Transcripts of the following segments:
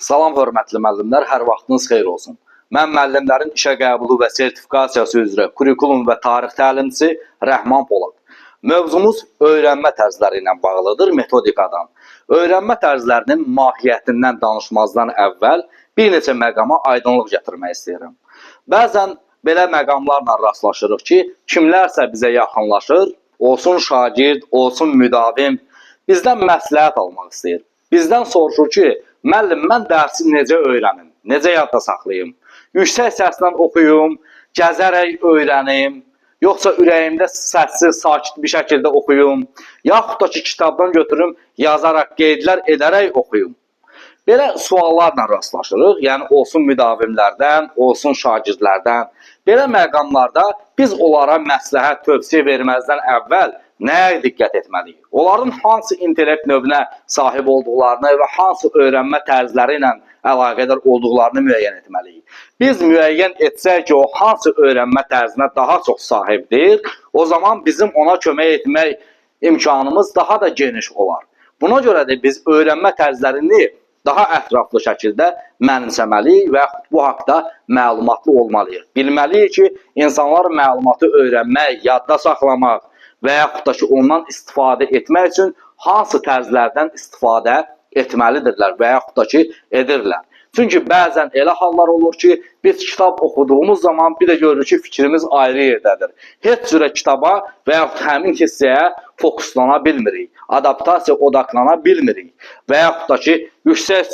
Salam hörmətli müəllimlər, hər vaxtınız xeyir olsun. Mən müəllimlərin işə qəbulu və sertifikasiyası üzrə kurikulum və tarix təlimçisi Rəhman Polad. Mövzumuz öyrənmə tərzləri ilə bağlıdır, metodikadan. Öyrənmə tərzlərinin mahiyyətindən danışmazdan əvvəl bir neçə məqama aydınlıq gətirmək istəyirəm. Bəzən belə məqamlarla rastlaşırıq ki, kimlərsə bizə yaxınlaşır, olsun şagird, olsun müdavim, bizdən məsləhət almaq istəyir. Bizdən soruşur ki, müəllim, mən dərsi necə öyrənim, necə yadda saxlayım? Yüksək səslə oxuyum, gəzərək öyrənim, yoxsa ürəyimdə səssiz, sakit bir şəkildə oxuyum, yaxud da ki, kitabdan götürüm, yazaraq, qeydlər edərək oxuyum. Belə suallarla rastlaşırıq. Yəni olsun müdavimlərdən, olsun şagirdlərdən. Belə məqamlarda biz onlara məsləhət, tövsiyə verməzdən əvvəl nəyə diqqət etməliyik? Onların hansı intellekt növünə sahib olduqlarını və hansı öyrənmə tərzləri ilə əlaqədar olduqlarını müəyyən etməliyik. Biz müəyyən etsək ki, o hansı öyrənmə tərzinə daha çox sahibdir, o zaman bizim ona kömək etmək imkanımız daha da geniş olar. Buna görə də biz öyrənmə tərzlərini daha ətraflı şəkildə mənimsəməliyik və yaxud bu haqda məlumatlı olmalıyıq. Bilməliyik ki, insanlar məlumatı öyrənmək, yadda saxlamaq və yaxud da ki, ondan istifadə etmək üçün hansı tərzlərdən istifadə etməlidirlər və yaxud da ki, edirlər. Çünki bəzən elə hallar olur ki, biz kitab oxuduğumuz zaman bir də görürük ki, fikrimiz ayrı yerdədir. Heç cürə kitaba və yaxud həmin hissəyə fokuslana bilmirik. Adaptasiya odaklana bilmirik. Və yaxud da ki, yüksək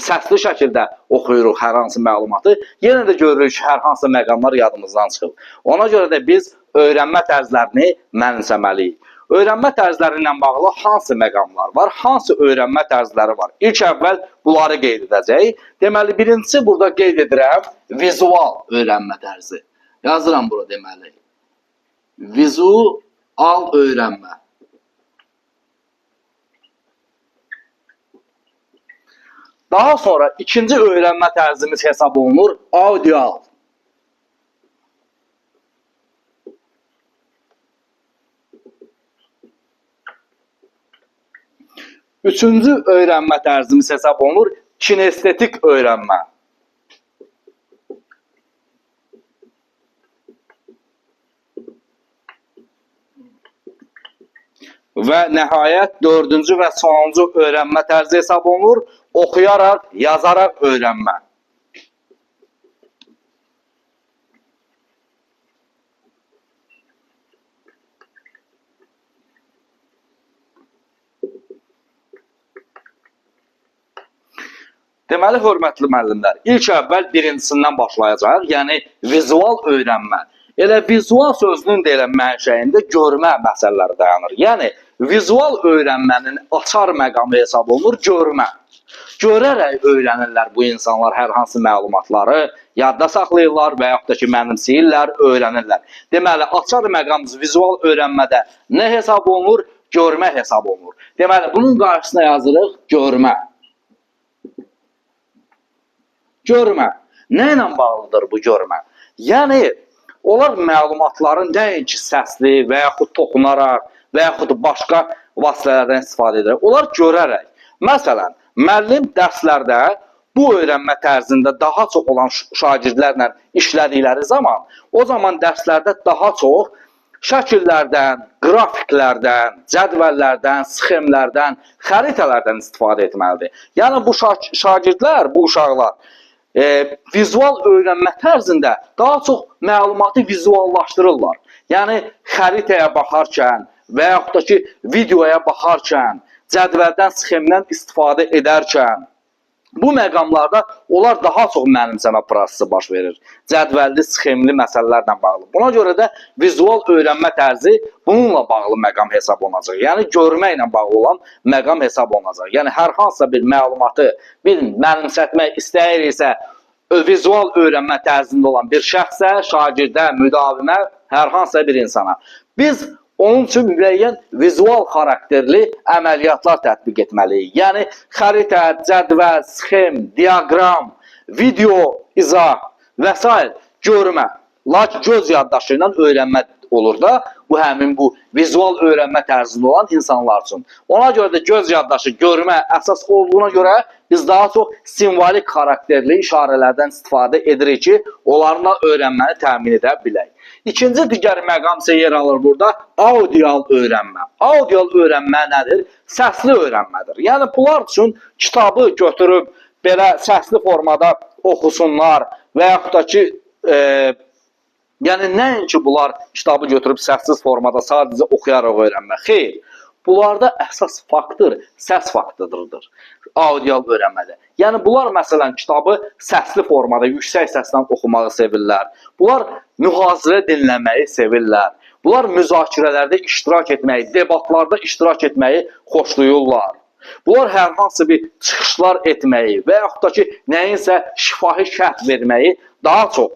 səsli şəkildə oxuyuruq hər hansı məlumatı, yenə də görürük ki, hər hansı məqamlar yadımızdan çıxıb. Ona görə də biz öyrənmə tərzlərini mənimsəməliyik. Öyrənmə tərzləri ilə bağlı hansı məqamlar var, hansı öyrənmə tərzləri var? İlk əvvəl bunları qeyd edəcəyik. Deməli, birincisi burada qeyd edirəm vizual öyrənmə tərzi. Yazıram bura deməli. Vizual öyrənmə. Daha sonra ikinci öyrənmə tərzimiz hesab olunur audial. Üçüncü öyrənmə tərzimiz hesab olunur kinestetik öyrənmə. Və nəhayət dördüncü və sonuncu öyrənmə tərzi hesab olunur oxuyaraq, yazaraq öyrənmə. Deməli, hörmətli müəllimlər, ilk əvvəl birincisindən başlayacağıq, yəni vizual öyrənmə. Elə vizual sözünün də elə mənşəyində görmə məsələləri dayanır. Yəni, vizual öyrənmənin açar məqamı hesab olunur görmə. Görərək öyrənirlər bu insanlar hər hansı məlumatları, yadda saxlayırlar və yaxud da ki, mənimsəyirlər, öyrənirlər. Deməli, açar məqamımız vizual öyrənmədə nə hesab olunur? Görmə hesab olunur. Deməli, bunun qarşısına yazırıq görmə. Görmə. Nə ilə bağlıdır bu görmə? Yəni, onlar məlumatların nəinki səsli və yaxud toxunaraq və yaxud başqa vasitələrdən istifadə edərək, onlar görərək. Məsələn, müəllim dərslərdə bu öyrənmə tərzində daha çox olan şagirdlərlə işlədikləri zaman, o zaman dərslərdə daha çox şəkillərdən, qrafiklərdən, cədvəllərdən, sxemlərdən, xəritələrdən istifadə etməlidir. Yəni bu şagirdlər, bu uşaqlar vizual öyrənmə tərzində daha çox məlumatı vizuallaşdırırlar. Yəni xəritəyə baxarkən və yaxud da ki, videoya baxarkən, cədvəldən, sxemdən istifadə edərkən bu məqamlarda onlar daha çox mənimsəmə prosesi baş verir. Cədvəlli, sxemli məsələlərlə bağlı. Buna görə də vizual öyrənmə tərzi bununla bağlı məqam hesab olunacaq. Yəni görməklə bağlı olan məqam hesab olunacaq. Yəni hər hansısa bir məlumatı bir mənimsətmək istəyiriksə, vizual öyrənmə tərzində olan bir şəxsə, şagirdə, müdavimə, hər hansısa bir insana. Biz onun üçün müəyyən vizual xarakterli əməliyyatlar tətbiq etməliyik. Yəni xəritə, cədvəl, sxem, diaqram, video, izah və s. görmə. Lakin göz yaddaşı ilə öyrənmə olur da. Bu həmin bu vizual öyrənmə tərzində olan insanlar üçün. Ona görə də göz yaddaşı, görmə əsas olduğuna görə biz daha çox simvolik xarakterli işarələrdən istifadə edirik ki, onlarla öyrənməni təmin edə bilək. İkinci digər məqam isə yer alır burada audial öyrənmə. Audial öyrənmə nədir? Səsli öyrənmədir. Yəni bunlar üçün kitabı götürüb belə səsli formada oxusunlar və yaxud da ki, yəni nəinki bunlar kitabı götürüb səssiz formada sadəcə oxuyaraq öyrənmə. Xeyr. Bunlarda əsas faktor səs faktorudur. Audial öyrənmədə. Yəni bunlar məsələn kitabı səsli formada yüksək səslə oxumağı sevirlər. Bunlar mühazirə dinləməyi sevirlər. Bunlar müzakirələrdə iştirak etməyi, debatlarda iştirak etməyi xoşlayırlar. Bunlar hər hansı bir çıxışlar etməyi və yaxud da ki, nəyinsə şifahi şərh verməyi daha çox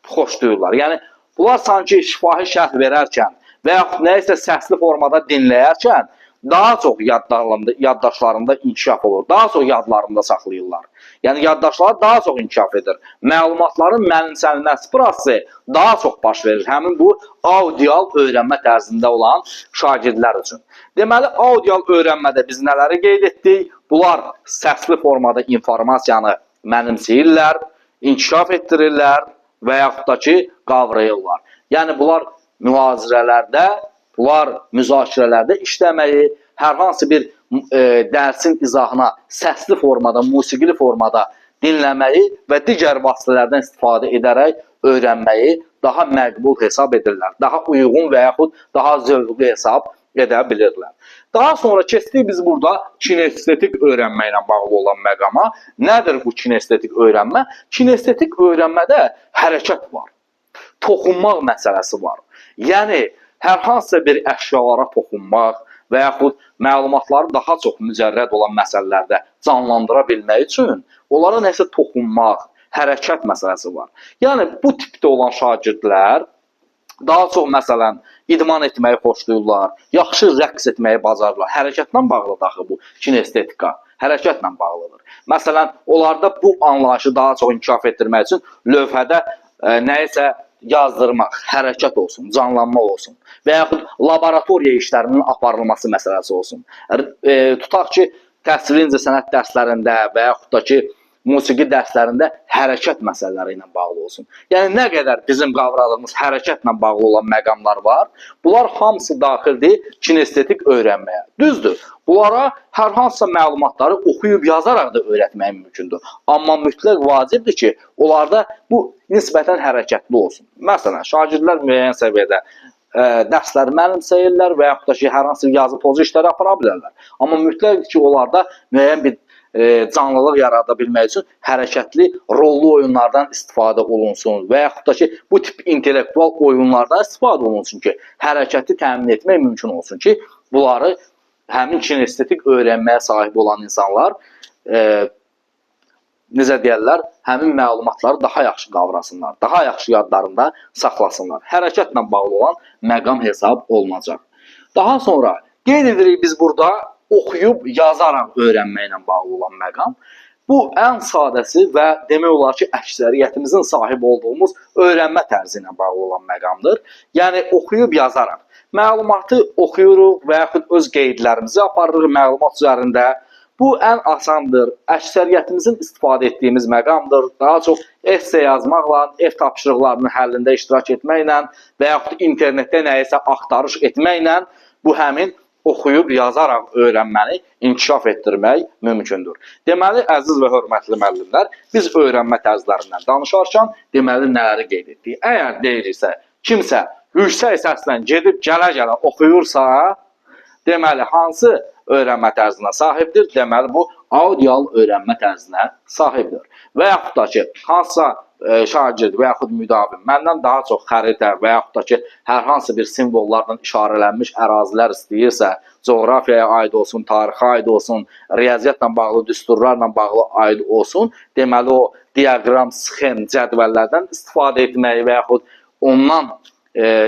xoşlayırlar. Yəni bunlar sanki şifahi şərh verərkən və yaxud nəyisə səsli formada dinləyərkən daha çox yaddaşlarında inkişaf olur, daha çox yadlarında saxlayırlar. Yəni yaddaşları daha çox inkişaf edir. Məlumatların mənimsənilməsi prosesi daha çox baş verir həmin bu audial öyrənmə tərzində olan şagirdlər üçün. Deməli, audial öyrənmədə biz nələri qeyd etdik? Bunlar səsli formada informasiyanı mənimsəyirlər, inkişaf etdirirlər və yaxud da ki, qavrayırlar. Yəni bunlar mühazirələrdə, bunlar müzakirələrdə işləməyi, hər hansı bir dərsin izahına səsli formada, musiqili formada dinləməyi və digər vasitələrdən istifadə edərək öyrənməyi daha məqbul hesab edirlər. Daha uyğun və yaxud daha zövqlü hesab edə bilirlər. Daha sonra keçdik biz burada kinestetik öyrənmə ilə bağlı olan məqama. Nədir bu kinestetik öyrənmə? Kinestetik öyrənmədə hərəkət var. Toxunmaq məsələsi var. Yəni hər hansısa bir əşyalara toxunmaq və yaxud məlumatları daha çox mücərrəd olan məsələlərdə canlandıra bilmək üçün onlara nəsə toxunmaq, hərəkət məsələsi var. Yəni bu tipdə olan şagirdlər daha çox məsələn idman etməyi xoşlayırlar, yaxşı rəqs etməyi bacarırlar. Hərəkətlə bağlıdır axı bu kinestetika, hərəkətlə bağlıdır. Məsələn, onlarda bu anlayışı daha çox inkişaf etdirmək üçün lövhədə nəyisə yazdırmaq, hərəkət olsun, canlanma olsun və yaxud laboratoriya işlərinin aparılması məsələsi olsun. Tutaq ki, təhsili incəsənət dərslərində və yaxud da ki, musiqi dərslərində hərəkət məsələləri ilə bağlı olsun. Yəni nə qədər bizim qavradığımız hərəkətlə bağlı olan məqamlar var, bunlar hamısı daxildir kinestetik öyrənməyə. Düzdür, bunlara hər hansısa məlumatları oxuyub yazaraq da öyrətmək mümkündür. Amma mütləq vacibdir ki, onlarda bu nisbətən hərəkətli olsun. Məsələn, şagirdlər müəyyən səviyyədə dərsləri mənimsəyirlər və yaxud da ki, hər hansı bir yazı pozu işləri apara bilərlər. Amma mütləqdir ki, onlarda müəyyən bir canlılıq yarada bilmək üçün hərəkətli rollu oyunlardan istifadə olunsun və yaxud da ki, bu tip intellektual oyunlardan istifadə olunsun ki, hərəkəti təmin etmək mümkün olsun ki, bunları həmin kinestetik öyrənməyə sahib olan insanlar necə deyərlər, həmin məlumatları daha yaxşı qavrasınlar, daha yaxşı yadlarında saxlasınlar. Hərəkətlə bağlı olan məqam hesab olunacaq. Daha sonra qeyd edirik biz burada oxuyub yazaraq öyrənməklə bağlı olan məqam. Bu ən sadəsi və demək olar ki, əksəriyyətimizin sahib olduğumuz öyrənmə tərzi ilə bağlı olan məqamdır. Yəni oxuyub yazaraq məlumatı oxuyuruq və yaxud öz qeydlərimizi aparırıq məlumat üzərində. Bu ən asandır. Əksəriyyətimizin istifadə etdiyimiz məqamdır. Daha çox esse yazmaqla, ev tapşırıqlarının həllində iştirak etməklə və yaxud internetdə nəyisə axtarış etməklə bu həmin oxuyub yazaraq öyrənməni inkişaf etdirmək mümkündür. Deməli, əziz və hörmətli müəllimlər, biz öyrənmə tərzlərindən danışarkən deməli nələri qeyd etdik? Əgər deyiriksə, kimsə yüksək səslə gedib gələ-gələ oxuyursa, deməli hansı öyrənmə tərzinə sahibdir? Deməli bu audial öyrənmə tərzinə sahibdir. Və yaxud da ki, hansısa şagird və yaxud müdavim məndən daha çox xəritə və yaxud da ki, hər hansı bir simvollarla işarələnmiş ərazilər istəyirsə, coğrafiyaya aid olsun, tarixə aid olsun, riyaziyyatla bağlı düsturlarla bağlı aid olsun, deməli o diaqram, sxem, cədvəllərdən istifadə etməyi və yaxud ondan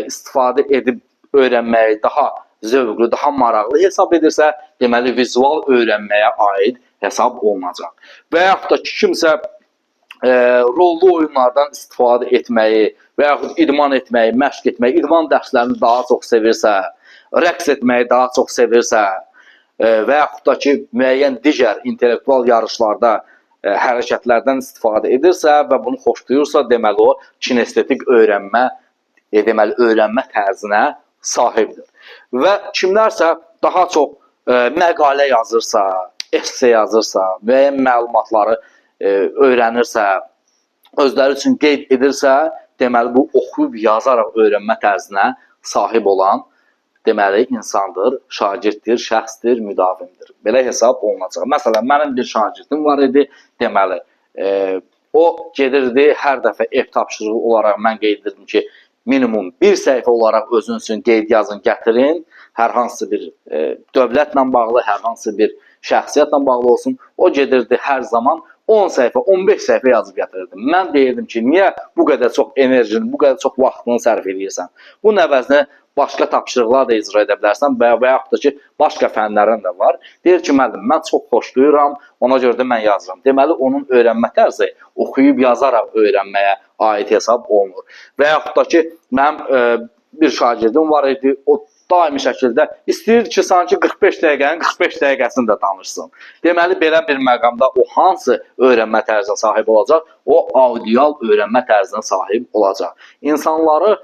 istifadə edib öyrənməyi daha zövqlü, daha maraqlı hesab edirsə, deməli vizual öyrənməyə aid hesab olunacaq. Və yaxud da ki, kimsə rollu oyunlardan istifadə etməyi və yaxud idman etməyi, məşq etməyi, idman dərslərini daha çox sevirsə, rəqs etməyi daha çox sevirsə və yaxud da ki, müəyyən digər intellektual yarışlarda hərəkətlərdən istifadə edirsə və bunu xoşlayırsa, deməli o kinestetik öyrənmə, deməli öyrənmə tərzinə sahibdir. Və kimlərsə daha çox məqalə yazırsa, esse yazırsa, müəyyən məlumatları öyrənirsə, özləri üçün qeyd edirsə, deməli bu oxuyub yazaraq öyrənmə tərzinə sahib olan deməli insandır, şagirddir, şəxsdir, müdavimdir. Belə hesab olunacaq. Məsələn, mənim bir şagirdim var idi, deməli, o gedirdi hər dəfə ev tapşırığı olaraq mən qeyd edirdim ki, minimum bir səhifə olaraq özün üçün qeyd yazın, gətirin. Hər hansı bir dövlətlə bağlı, hər hansı bir şəxsiyyətlə bağlı olsun. O gedirdi hər zaman 10 səhifə, 15 səhifə yazıb gətirirdi. Mən deyirdim ki, niyə bu qədər çox enerjini, bu qədər çox vaxtını sərf edirsən? Bunun əvəzinə başqa tapşırıqlar da icra edə bilərsən və yaxud da ki, başqa fənlərin də var. Deyir ki, müəllim, mən çox xoşlayıram, ona görə də mən yazıram. Deməli, onun öyrənmə tərzi oxuyub yazaraq öyrənməyə aid hesab olunur. Və yaxud da ki, mənim bir şagirdim var idi, o daimi şəkildə istəyirdi ki, sanki 45 dəqiqənin 45 dəqiqəsini də danışsın. Deməli, belə bir məqamda o hansı öyrənmə tərzinə sahib olacaq? O audial öyrənmə tərzinə sahib olacaq. İnsanları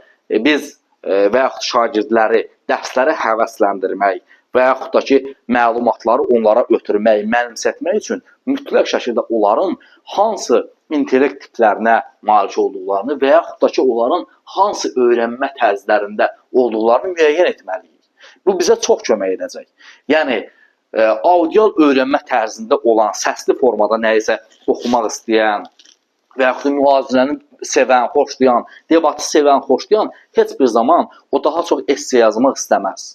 biz və yaxud şagirdləri dərslərə həvəsləndirmək və yaxud da ki, məlumatları onlara ötürmək, mənimsətmək üçün mütləq şəkildə onların hansı intellekt tiplərinə malik olduqlarını və yaxud da ki, onların hansı öyrənmə tərzlərində olduqlarını müəyyən etməliyik. Bu bizə çox kömək edəcək. Yəni, audial öyrənmə tərzində olan, səsli formada nəyisə oxumaq istəyən və yaxud da müvazinəni sevən, xoşlayan, debatı sevən, xoşlayan heç bir zaman o daha çox esse yazmaq istəməz.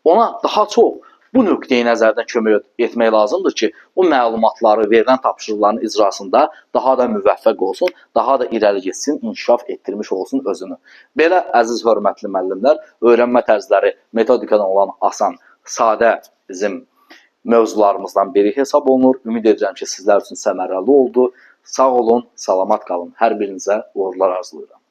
Ona daha çox bu nöqteyi nəzərdən kömək etmək lazımdır ki, o məlumatları, verilən tapşırıqların icrasında daha da müvəffəq olsun, daha da irəli getsin, inkişaf etdirmiş olsun özünü. Belə, əziz hörmətli müəllimlər, öyrənmə tərzləri metodikadan olan asan, sadə bizim mövzularımızdan biri hesab olunur. Ümid edirəm ki, sizlər üçün səmərəli oldu. Sağ olun, salamat qalın. Hər birinizə uğurlar arzulayıram.